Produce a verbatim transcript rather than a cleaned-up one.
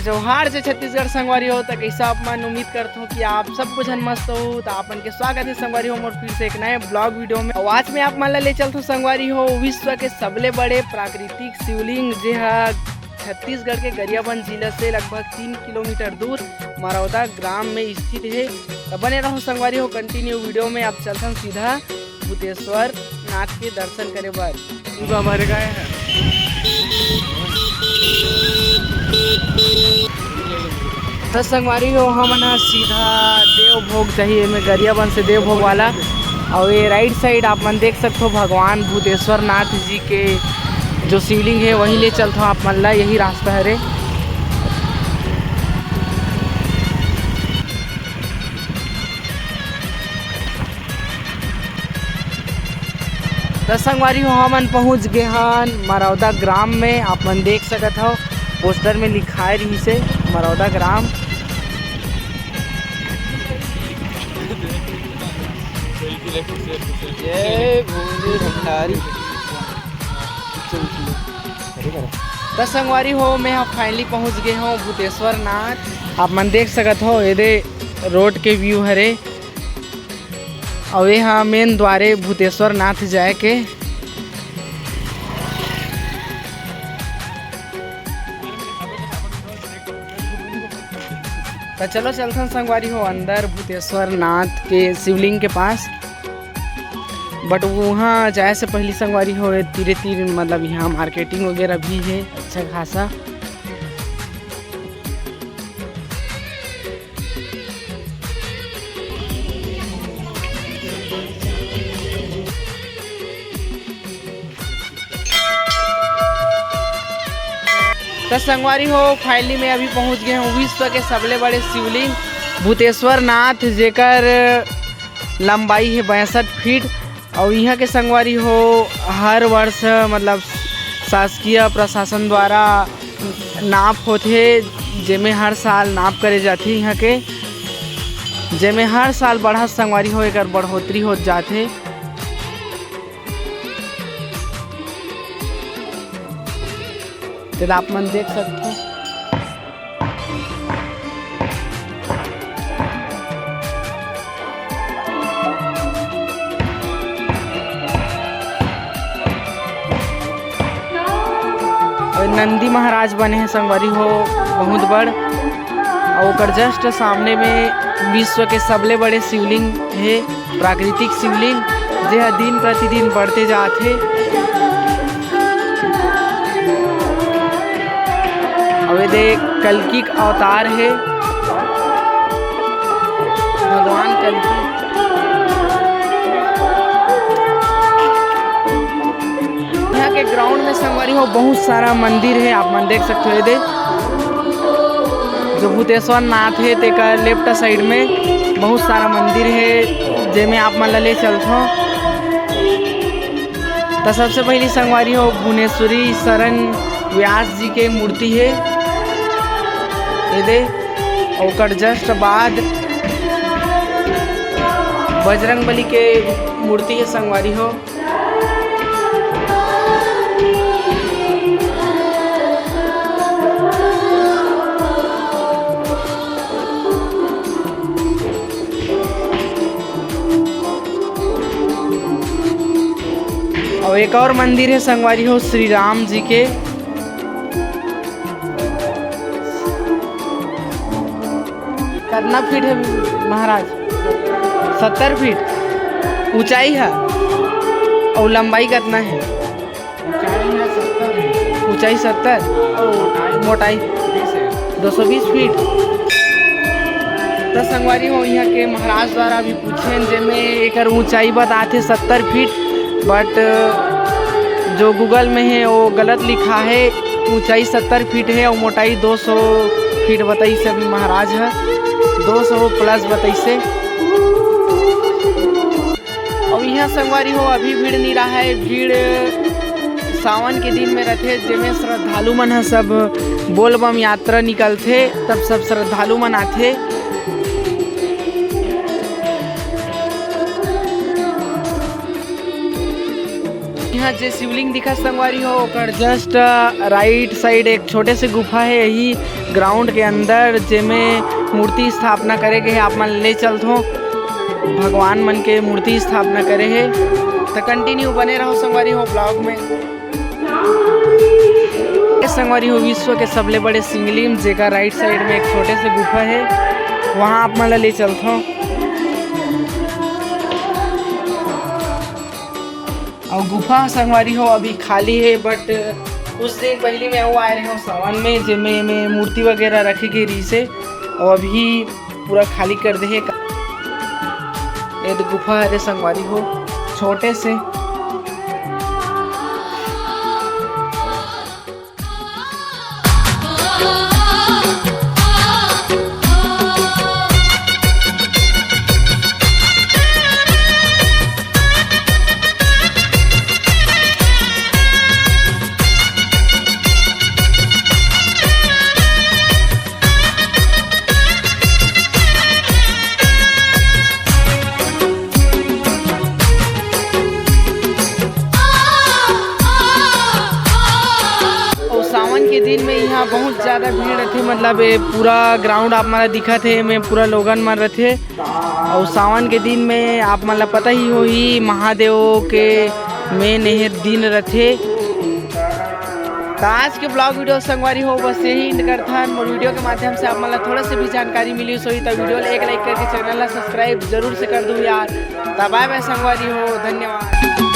जोहार जय छत्तीसगढ़ संगवारी हो, त कइसा आप मन? उम्मीद करथों कि आप सब झन मस्त हो। त आप मन के स्वागत हे संगवारी हो मोर फिर से एक नए vlog video में। अउ आज मैं आप मन ला ले चलथों संगवारी हो विश्व के सबले बड़े प्राकृतिक शिवलिंग, जे ह छत्तीसगढ़ के गरियाबंद जिला से लगभग तीन किलोमीटर दूर मरौदा ग्राम में स्थित हे। त बने रहो संगवारी हो continue video में। आप चलथन सीधा भूतेश्वर नाथ के दर्शन करे बर। पूरा भर गए हैं। त संगवारी हो, हमन ह सीधा देवभोग जाही, एमे गरियाबंद से देवभोग वाला। अउ ये right side आप मन देख सकथो भगवान भूतेश्वर नाथ जी के जो शिवलिंग हे, वहीं ले चलथों आप मन ला, यही रास्ता हरे। त संगवारी हो, हमन पहुंच गे हन मरौदा ग्राम में। आप मन देख सकत हव, पोस्टर में लिखाए रहिस हे मरौदा ग्राम। जय भोले भंडारी। त संगवारी हो, मैं ह finally पहुंच गे हूं भूतेश्वर नाथ। आप मन देख सकत हो, एदे रोड के view हरे। अउ ये ह main द्वारे भूतेश्वर नाथ जाए के। त चलो चलथन संगवारी हो अंदर भूतेश्वर नाथ के शिवलिंग के पास। But वहाँ जाए से पहली संगवारी हो तीरे तीर मतलब यहाँ marketing वगैरह भी है अच्छा खासा। त संगवारी हो, finally मैं अभी पहुंच गए हूँ विश्व के सबले बड़े शिवलिंग भूतेश्वर नाथ, जेकर लंबाई है बासठ फीट। और यहाँ के संगवारी हो, हर वर्ष मतलब शासकीय प्रशासन द्वारा नाप होथे, जेमे हर साल नाप करे जाथे यहाँ के, जेमे हर साल बढ़त संगवारी हो, एकर बढ़ोतरी होत जाथे। तेला आप मन देख सकथो। अउ नंदी महाराज बने हे संगवारी हो, बहुत बड़। अउ ओकर just सामने में विश्व के सबले बड़े शिवलिंग हे, प्राकृतिक शिवलिंग, जे ह दिन प्रतिदिन बढ़ते जात हे। अउ एदे कल्कि के अवतार हे, भगवान कल्कि। यहाँ के ground में संगवारी हो बहुत सारा मंदिर है, आप मन देख सकते हो। ये दे जो भूतेश्वर नाथ है, तेकर left side में बहुत सारा मंदिर है, जेमे आप मन ला ले चलथों। तो सबसे पहली संगवारी हो भुवनेश्वरी शरण व्यास जी के मूर्ति है, ये दे। ओकर just बाद बजरंग बली के मूर्ति है संगवारी हो। और एक और मंदिर है संगवारी हो श्री राम जी के। कितना फीट है महाराज? सत्तर फीट ऊंचाई है। और लंबाई कितना है? ऊंचाई है सत्तर है। ऊंचाई सत्तर और मोटाई? मोटाई? बीस है। दो सौ बीस फीट। तो संगवारी हो, यहाँ के महाराज द्वारा भी पूछेन, जेमे एकर ऊंचाई बताथे सत्तर फीट, but जो Google में है वो गलत लिखा है। ऊंचाई सत्तर फीट है और मोटाई दो सौ फीट बताइस अभी महाराज ह, दो सौ plus बताइस हे। और यहाँ संगवारी हो अभी भीड़ नहीं रहा है, भीड़ सावन के दिन में रहथे, जेमे श्रद्धालु मन ह सब बोलबम यात्रा निकलथे, तब सब श्रद्धालु मन आथे। यहाँ जे शिवलिंग दिखत संगवारी हो, ओकर just right side एक छोटे से गुफा हे, यही ground के अंदर, जेमे मूर्ति स्थापना करे गे हे। आप मन ले चलथों, भगवान मन के मूर्ति स्थापना करे हे। त continue बने रहो संगवारी हो vlog में। ये संगवारी हो, विश्व के सबले बड़े शिवलिंग, जेकर right side में एक छोटे से गुफा हे, वहाँ आप मन ला ले चलथों। अउ गुफा संगवारी हो अभी खाली हे, but कुछ दिन पहली मैं अउ आए रहे हूँ सावन में, जेमे में मूर्ति वगैरह रखे गे रहिस हे, अउ अभी पूरा खाली कर दे हे। ये तो गुफा हरे संगवारी हो, छोटे से। अउ सावन के दिन में यहाँ बहुत ज़्यादा भीड़ रथे, मतलब ये पूरा ground आप मन ला दिखत हे, एमे पूरा लोगन मन रथे। अउ सावन के दिन में आप मन ला पता ही होही, महादेव के main ये दिन रथे। त आज के vlog video संगवारी हो बस यही end करथन। मोर video के माध्यम से आप मन ला थोड़ा से भी जानकारी मिलिस होही, त video ला एक like करके channel ला subscribe जरूर से कर दू यार। त bye bye संगवारी हो, धन्यवाद।